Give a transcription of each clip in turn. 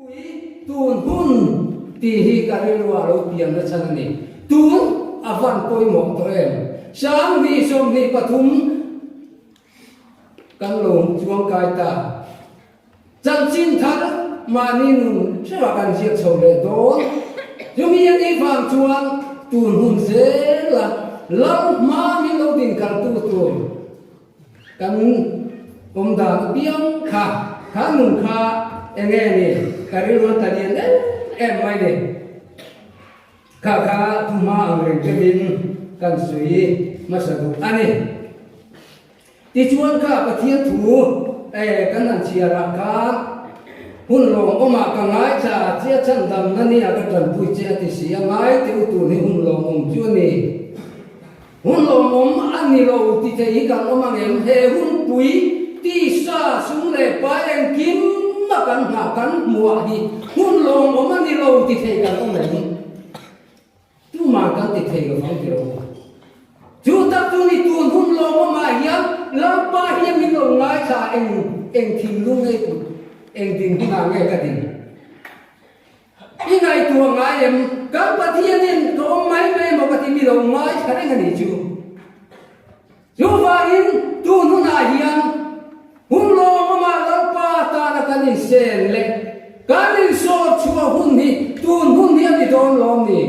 Pui tun hun tih hi ka rilru ah lo pian na chhan a ni. Tun a van pawimawh tawh em? Sanghnih 23 kan lo chuang kai ta. Chanchin thar mahni nun hreuh kan ziak chho leh dawn. Chumi a nih vang chuan tun hun zela lal hma min lo din kaltu tur kan awm dan apiang kha kha nun kha eng nge ni ka rilru a ta lian em em mai ni. Kha kha thuhma ang reng deuhin kan sawi hmasa duh a ni. Tichuan kha Pathian thu kan han chhiar ah khan hun lawmawm ah ka ngaithla a che a chhandamna ni ah ka tanpui che a ti si a, ngai teh u tun hi hun lawmawm chu a ni. Hun lawmawm a ni lo ti thei hi kan awm ang em? He hunpui tisa sum leh pai engkim a kan nghah kan hmuh ah hi hun lawmawm a ni lo ti thei kan awm em? Tumah kan ti thei lo vang ti lo u. Chu tak chu ni tun hun lawmawmah hian Lalpa hian min lo ngaithla eng eng thinlung nge put eng dinhmunah nge ka din. I ngaihtuah ngai em? Kan Pathianin ka awm mai mai emaw ka ti mi lo ngaithla reng a nih chu. Chuvangin tun hunah hian hun lawmawmah Lalpa tana kan insen leh kan insawr chhuah hun hi tun hun hi a ni dawn lawm ni?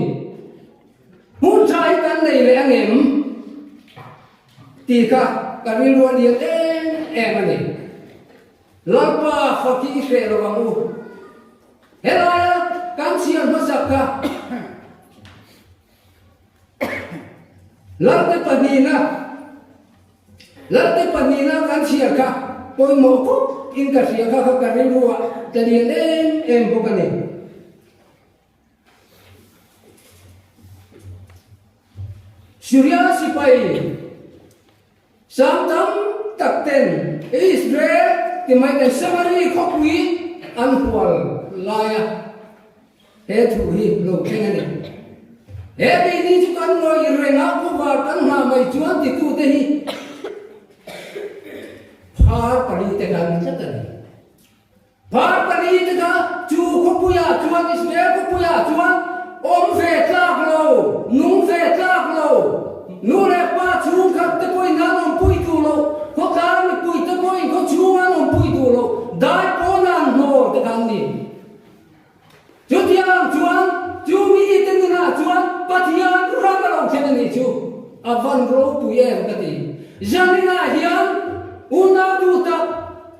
Hun tha hi kan nei leh ang em? Tih kha ka rilru a lian em em a ni. Lalpa fak hi i hreh lo ang u. Helaia kan chhiar hmasak kha Lalte pahnihna Lalte pahnihna kan chhiar kha pawimawh khawp in ka hria kha kha ka rilru ah ka lian em em bawk a ni. Syria sipai Sang tam tak ten Israel ti mai ten Samari khawpui an hual lai a. He thu hi lo thleng a ni. He keini chu kan ngawih reng a, khawvar kan nghah mai chuan titute hi phar pali te kha ni tlat a ni. Phar pali te kha chu khawpuiah chuan, Israel khawpuiah chuan awm ve tlak lo, nung ve tlak lo, nu leh pa chhungkhat te pawhin an awmpui duh lo, khawtlang mipui te pawhin khawchhung an awmpui duh lo, dai pawn an hnawl te kha an ni. Chutiang chuan chu mite nunah chuan Pathian ram a lo thlen a nih chu a van ropui em ka ti. Zaninah hian unau duh tak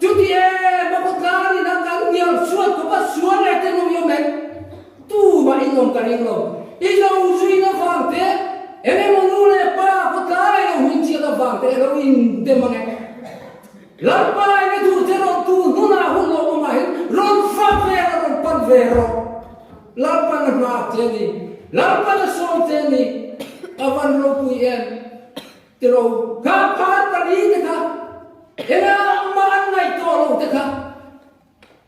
chuti em a khawtlang in a kan hnial suat khawp a sual leh te nung i awm em? Tumah in awm ka ring lo. I lo zuina vang te, eng emaw nu leh pa khawtlai lo hmingchhiat avang te alo indem ang e. Lalpa in a duh che rawn tu hnunah hun lo awm ah hin rawn fak ve rawh rawn pan ve rawh. Lalpan a hngak che ni. Lalpan a sawm che ni. A van ropui em tiro kha phar pali te kha engah mah an ngaih tawh lo te kha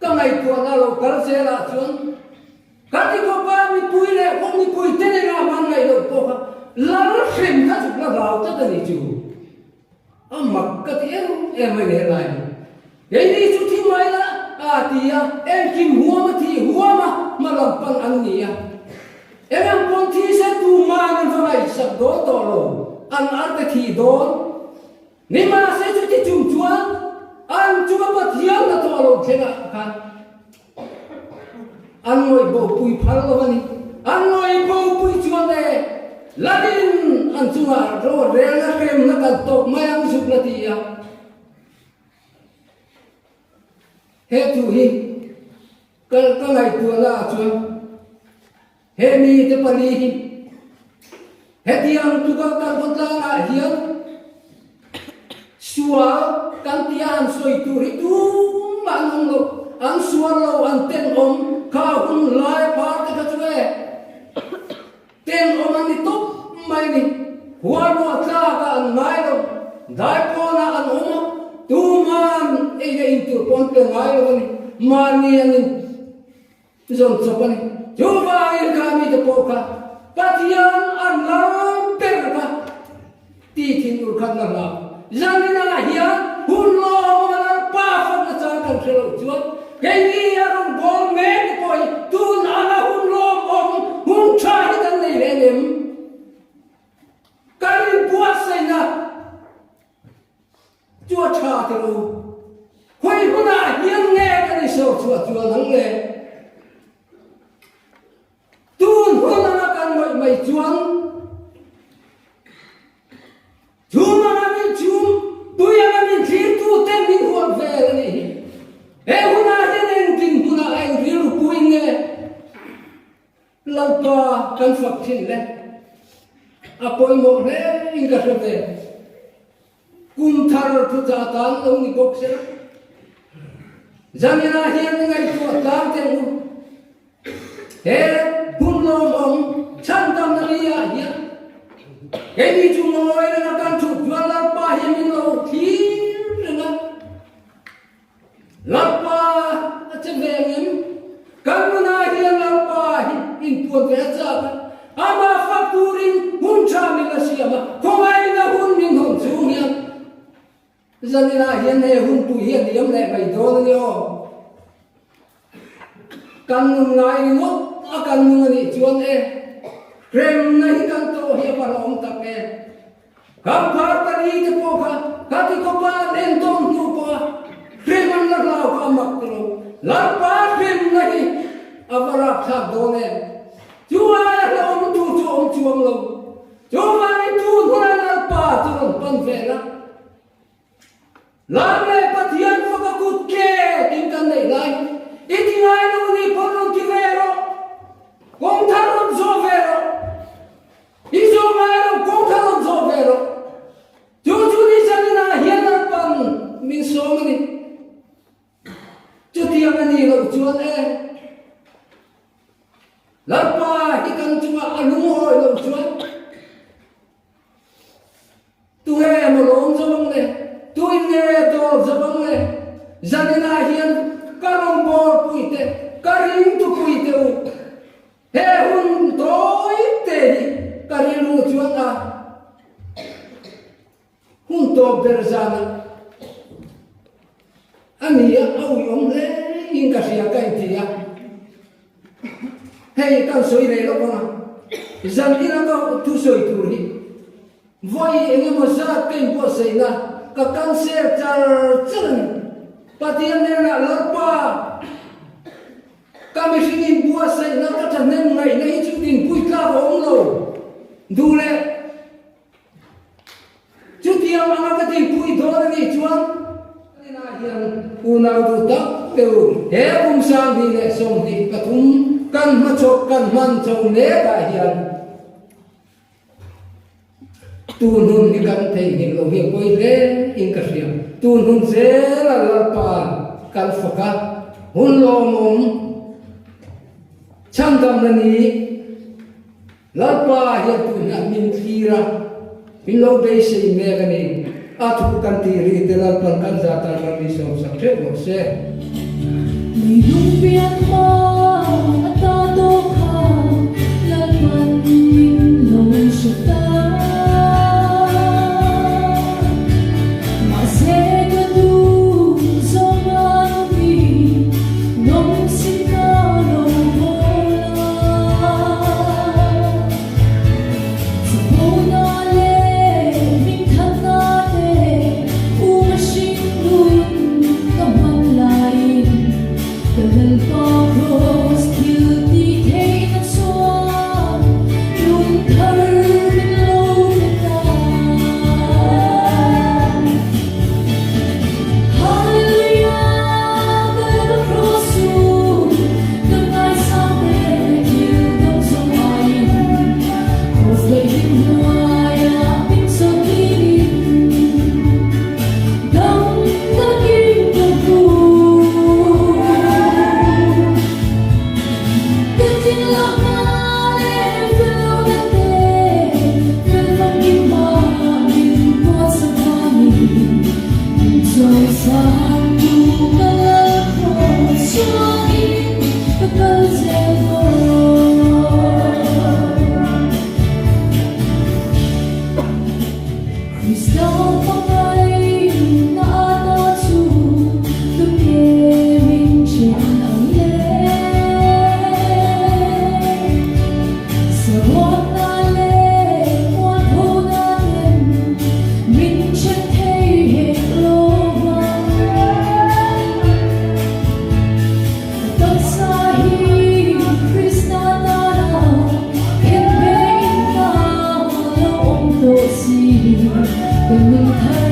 ka ngaihtuahna lo kal zel ah chuan ka ti khawp a mipui leh khaw mipui te nena an ngaih loh pawh kha lal hrim kha chuk la hlau tlat a ni chu. A mak ka ti em em a ni helai hi. Keini chu thi mai la a ti a, engkim huam a thih huam a hma lam pan an ni a. Eng ang pawn thi se tuman an va ngaihsak dawn tawh lo, an arte thih dawn. Nimahse chuti chung chuan an chunga Pathian hnathawh lo thlengah khan An ngawih bopui phal lo a ni. An ngawih bopui chuan e, Lalin an chungah ro relna hremna kan tawp mai ang zuk la ti a. He thu hi ka ka ngaihtuahna ah chuan he mite pali hi hetiang tuka kan khawtlangah hian Sual kan tia han sawi tur hi tumah an awm lo, an sual lo, an tenawm, kha hun lai phar te kha chu e tenawm an ni tawp mai a ni. Hualruah tlak ah an ngai lo, dai pawnah an awm a, tuman ei leh in tur pawh an pe ngai lo a ni, mahni an in Zawn chawp a ni. Chuvangin kha mite pawh kha Pathian an lal ber kha ti thin ur khat na hlau. Zaninah hian hun lawmawm a Lalpa fakna chang kan hre loh chuan. Keini a rawn bawl mek te pawh hi tun anga hun lawmawm hun tha hi kan nei leh em? Kan inbuatsaihna chu a tha ti lo. Hawi hunah hian nge kan insawr chhuah chuan ang le? Tun hun anga kan ngawih mai chuan Chhum anga min chhum, tui anga min thlirtu ten min huat vel a nih hi. He hunah hian engtin hmunah a eng rilru puin nge Lalpa kan fak thin le? A pawimawh hle in ka hre ve. Kum thar thuchah atan lo ni bawk sela. Zaninah hian i ngaihtuah tlang teh u. He hun lawmawm chhandamna ni ah hian keini chu ngawi renga kan thut chuan Lalpa hi min lo thlir reng a. Lalpa a che ve ngem? Kan nunah hian Lalpa hi inpuan ve a chak a, amah fak turin hun tha min la siam a, khawngaihna hun min hawn chung hian zaninah hian he hunpui hi a liam leh mai dawn a ni aw. Kan nun ngai ringawt a kan nung a nih chuan e, hremna hi kan tawh hi a va hlauhawm tak e. Kan phar ta ri te pawh kha ka ti khawpa an entawn hnu pawha hrem an la hlau kha a mak ta lo. Lalpa hremna hi a va rapthlak dawn em? Chu aia hlauhawm tur chu a awm chuang lo. Chuvangin tun hunah Lalpa chu rawn pan vel a. Lam leh Pathian faka kut ke tin kan neih lai i ti ngai lo ni pawn rawn ti ve rawh. Kawng thar rawn zawh ve rawh. I zawh ngai lo kawng thar rawn zawh ve rawh. Chu chu ni zaninah hian Lalpan min sawm a ni. Chutiang a nih loh chuan e, Lalpa hi kan chungah a lungawi loh chuan Tunge emaw lawm zo ang le, tuin nge dawr zo ang le, zaninah hian ka rawngbawr puite, ka ringtu puite u, he hun tawi te hi ka rilru chuan a hun tawp ber zanah a ni a, a uiawm hle in ka hria ka inti a. Hei kan sawi reh lawk ang a, zan ina ka thusawi tur hi vawi eng emaw zat ka inbuatsaihna ka cancel char char a ni. Pathian hnenah Lalpa, ka mihring inbuatsaihna ka thahnem ngaihna hi chu dinpui tlak a awm lo duh leh Chutiang anga ka dinpui dawn a nih chuan Inah hian unau duh tak te u, he kum 2023 kan hmachhawp kan hman chho mek ah hian tun hun hi kan theihnghilh lo hi a pawi hle in ka hria. Tun hun zel a Lalpa kan fak a, hun lawmawm chhandamna ni, Lalpa hian tunah min thlir a, min lo beisei mek a ni. A thu kan tih ri te Lalpan kan zah tan ram hi sawmsak theuh rawh se. Leilung pian hma ata tawh kha Lalpan min lo hre ta. Mahse ka duh zawng an ni, nawmsina lo bawl a. Chapona leh hmingthatna te u mihring nun ka hman laiin ka Lalpa kraw. thar.